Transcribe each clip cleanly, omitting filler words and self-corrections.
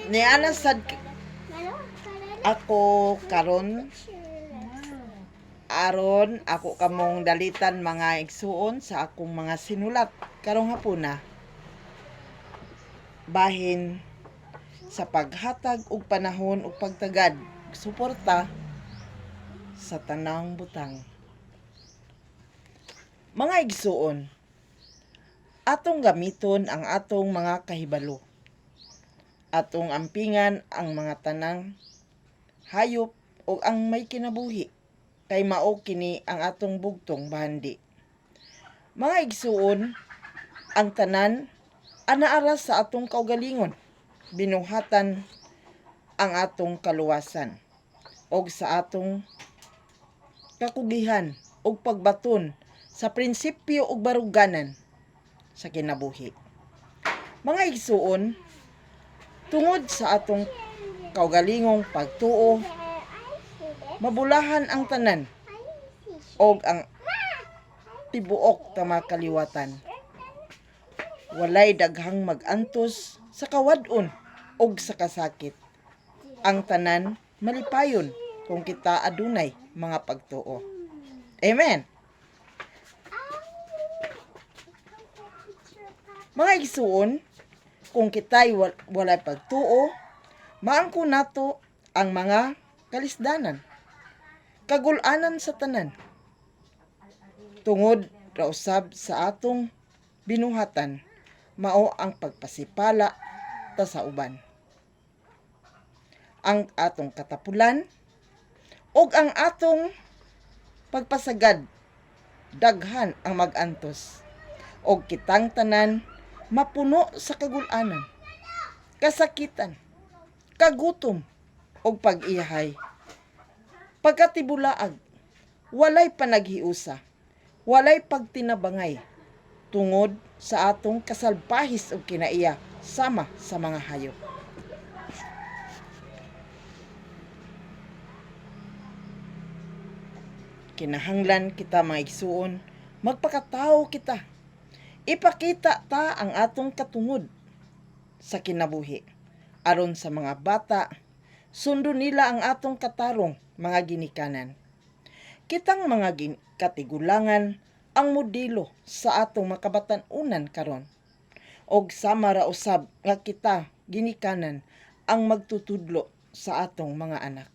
Niana sad ako karon aron ako kamong dalitan, mga igsuon, sa akong mga sinulat karong hapuna bahin sa paghatag og panahon ug pagtagad suporta sa tanang butang. Mga igsuon, atong gamiton ang atong mga kahibalo. Atong ampingan ang mga tanang hayop ug ang may kinabuhi kay mao kini ang atong bugtong bahandi. Mga igsuon, ang tanan anaara sa atong kaugalingon, binuhatan ang atong kaluwasan og sa atong kakugihan ug pagbaton sa prinsipyo ug baruganan sa kinabuhi. Mga igsuon, tungod sa atong kaugalingong pagtuo, mabulahan ang tanan og ang tibuok ta makaliwatan. Walay daghang mag-antos sa kawad-on og sa kasakit. Ang tanan malipayon kung kita adunay mga pagtuo. Amen. Mga igsuon, kung kita'y walay pagtuo, maangko nato ang mga kalisdanan, kagulanan sa tanan. Tungod ra usab sa atong binuhatan, mao ang pagpasipala ta sa uban. Ang atong katapulan ug ang atong pagpasagad, daghan ang mag-antos og kitang tanan mapuno sa kagulanan, kasakitan, kagutom ug pag-iyahay. Pagkatibulaag, walay panaghiusa, walay pagtinabangay tungod sa atong kasalbahis ug kinaiya sama sa mga hayop. Kinahanglan kita, mga igsuon, magpakatao kita. Ipakita ta ang atong katungod sa kinabuhi. Aron sa mga bata, sundo nila ang atong katarong mga ginikanan. Kitang mga katigulangan ang modelo sa atong makabatan-unan karon. Og sama ra usab nga kita ginikanan ang magtutudlo sa atong mga anak.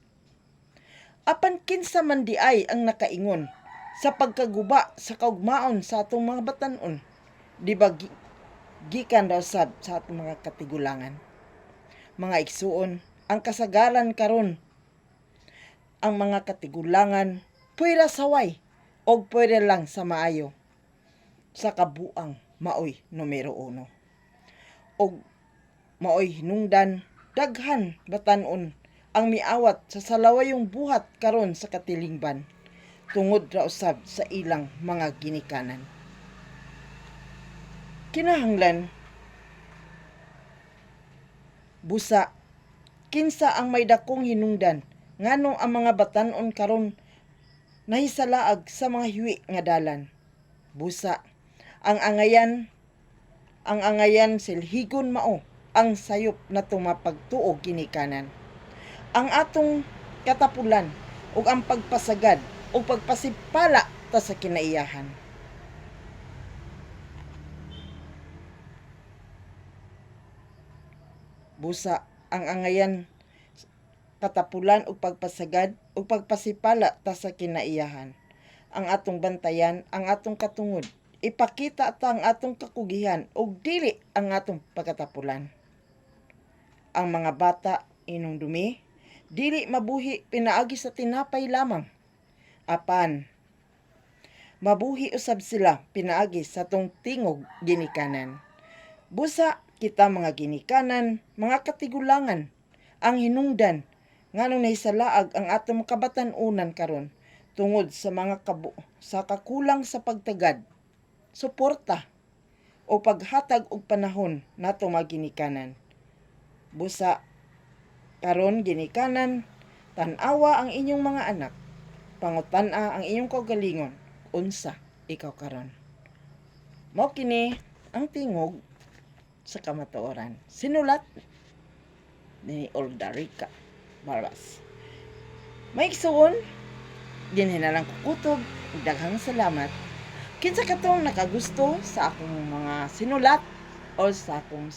Apan kinsa man di ay ang nakaingon sa pagkaguba sa kaugmaon sa atong mga batan-on, di ba gikan raw sab sa atong mga katigulangan? Mga igsuon, ang kasagaran karon ang mga katigulangan pwera saway og pwera lang sa maayo sa kabuang maoy numero 1. Og maoy hinungdan daghan batan-on ang miawat sa salawayong buhat karon sa katilingban tungod ra usab sa ilang mga ginikanan. Kinahanglan busa kinsa ang may dakong hinungdan nganong ang mga batan-on karon nahisalaag sa mga hiwi nga dalan. Busa ang angayan silhigon mao ang sayop na tumapagtuo ginikanan. Ang atong katapulan ug ang pagpasagad ug pagpasipala ta sa kinaiyahan. Busa ang angayan katapulan ug pagpasagad ug pagpasipala ta sa kinaiyahan. Ang atong bantayan, ang atong katungod, ipakita ta ang atong kakugihan ug dili ang atong pagkatapulan. Ang mga bata inumdumi, dili mabuhi pinaagi sa tinapay lamang. Apan mabuhi usab sila pinaagi sa tong tingog ginikanan. Busa kita mga ginikanan, mga katigulangan, ang hinungdan nganong nahisalaag ang atong kabatan-unan karon tungod sa mga sa kakulang sa pagtagad, suporta o paghatag og panahon nato mga ginikanan. Busa karon ginikanan, tan-awa ang inyong mga anak, pangutan-a ang inyong kaugalingon, unsa ikaw karon. Mao kini ang tingog sa kamatuoran. Sinulat ni Oldarica Barbas. Mga igsuon, dinhi na lang ko kutob. Daghang salamat. Kinsa katong nakagusto sa akong mga sinulat o sa akong,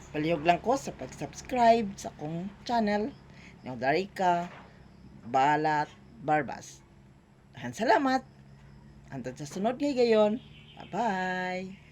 palihog lang ko sa pag-subscribe sa akong channel ni Oldarica Balat Barbas. Daghang salamat. Hantod sa sunod nga higayon. Bye-bye.